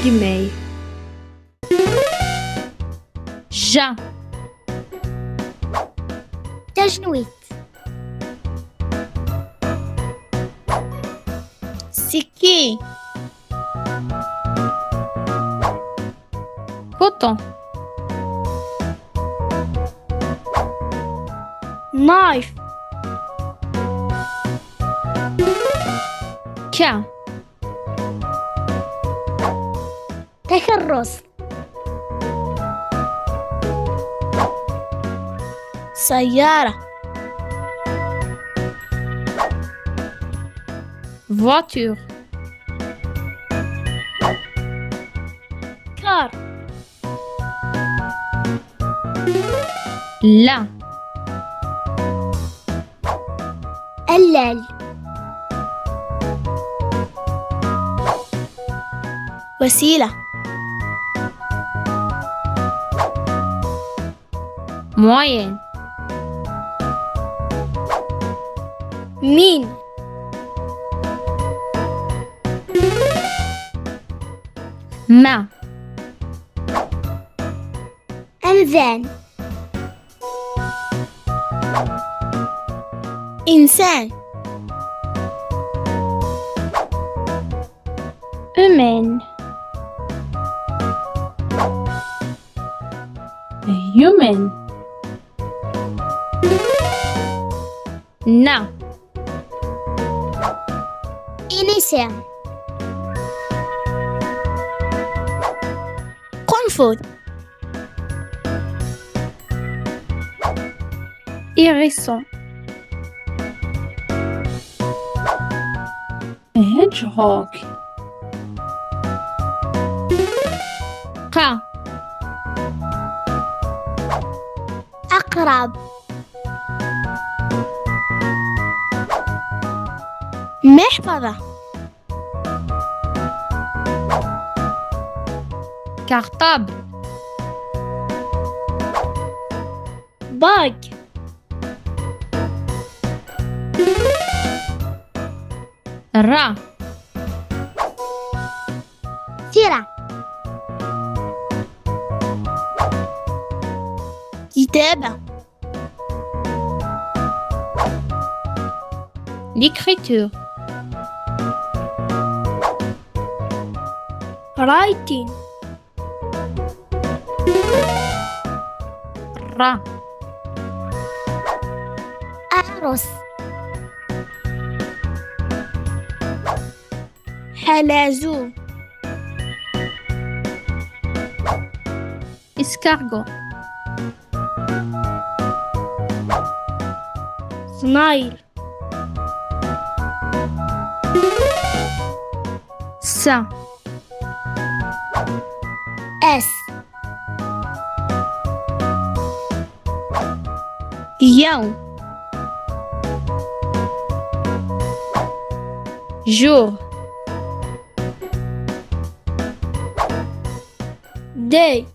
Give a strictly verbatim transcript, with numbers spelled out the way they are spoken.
Gmail. Ja. Tajnwit. Siki. Coton. Knife. Ka. Takerrust. Sayyara. Voiture. Car. La. Allal. Wasila. Moyen. Min. Ma. Amdan. Insan. Humaine. Human. Na. Inisi. Qunfud. Hérisson. Hedgehog. Qa. Aqrab. Miḥfada. Cartable. Bag. Ra. Tira. Kitaba. L'écriture. Writing. Ra. Arus. Halazu. Escargot. Snail. Sa. S. Yawm. Jour. Day.